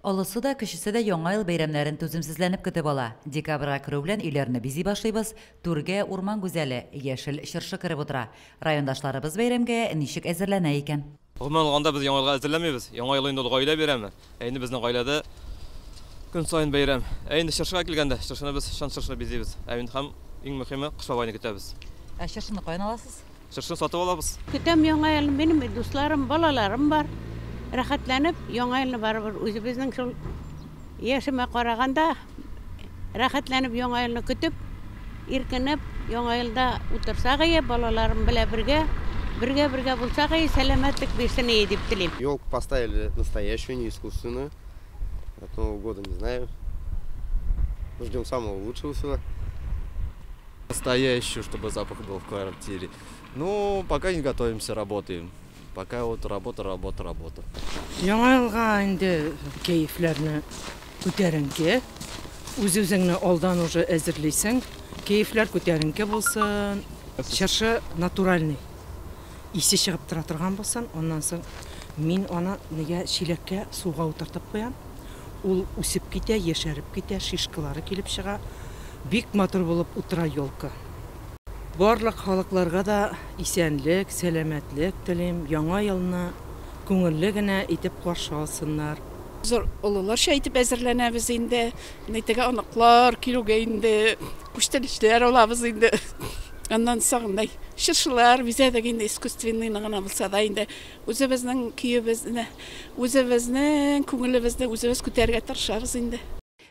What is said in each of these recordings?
Олысы да, кечесе дә Яңа ел бәйрәмнәрен түземсезләнеп көтеп ала. Декабрьгә керү белән өйләрне бизи башлыйбыз, түргә урман гүзәле, яшел чыршы кереп утыра. Райондашларыбыз бәйрәмгә ничек әзерләнә икән? Гомумән алганда, без Яңа елга әзерләнмибез. Яңа ел инде ул гаилә бәйрәме. Ә инде безнең гаиләдә көн саен бәйрәм. Ә инде чыршыга килгәндә, чыршыны без чын чыршыны бизибез. Ә инде һәм иң мөһиме, Кыш бабайны көтәбез. Ә чыршыны каян аласыз? Чыршыны сатып алабыз. Көтәм Яңа елны, минем дусларым, балаларым бар. Рәхәтләнеп, Яңа елны барыбер үзебезнең шул яшемә караганда, рәхәтләнеп Яңа елны көтеп, иркенеп, Яңа елда утырсак ие, балаларым белән бергә, бергә-бергә булсак ие, сәламәтлек бирсен ие дип телим. Елку поставили настоящую, не искусственную. От Нового года не знаю. Ждем самого лучшего всего. Настоящую, чтобы запах был в квартире. Ну, пока не готовимся, работаем. Пока вот работа, работа, работа. Яңа елга инде кәефләрне күтәренке. Үз-үзеңне алдан уже әзерлисең. Кәефләр күтәренке булсын. Чыршы натуральный. Исе чыгып тора торган булсын. Аннан соң мин аны нигә чиләккә суга утыртып куям. Ул үсеп китә, яшәреп китә, шишкалары килеп чыга. Бик матур булып утыра елка. Барлык халыкларга да исәнлек, сәламәтлек телим. Яңа елны күңелле генә итеп каршы алсыннар. Зур олыларча итеп әзерләнәбез инде. Менә теге оныклар килүгә инде күчтәнәчләр алабыз инде. Аннан соң мындай чыршылар бизәдек инде, искусственныйны гына булса да инде үзебезнең көебезне, үзебезнең күңелебезне үзебез күтәрергә тырышабыз инде.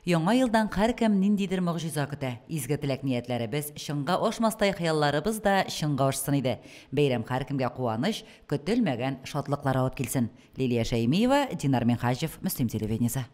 Яңа елдан һәркем ниндидер могҗиза көтә. Изге теләк-ниятләребез чынга ашмастай хыялларыбыз да чынга ашсын иде. Бәйрәм һәркемгә куаныч, көтелмәгән шатлыклар алып килсен. Лилия Шәймиева, Динар Минһаҗев, Мөслим телевидениесе.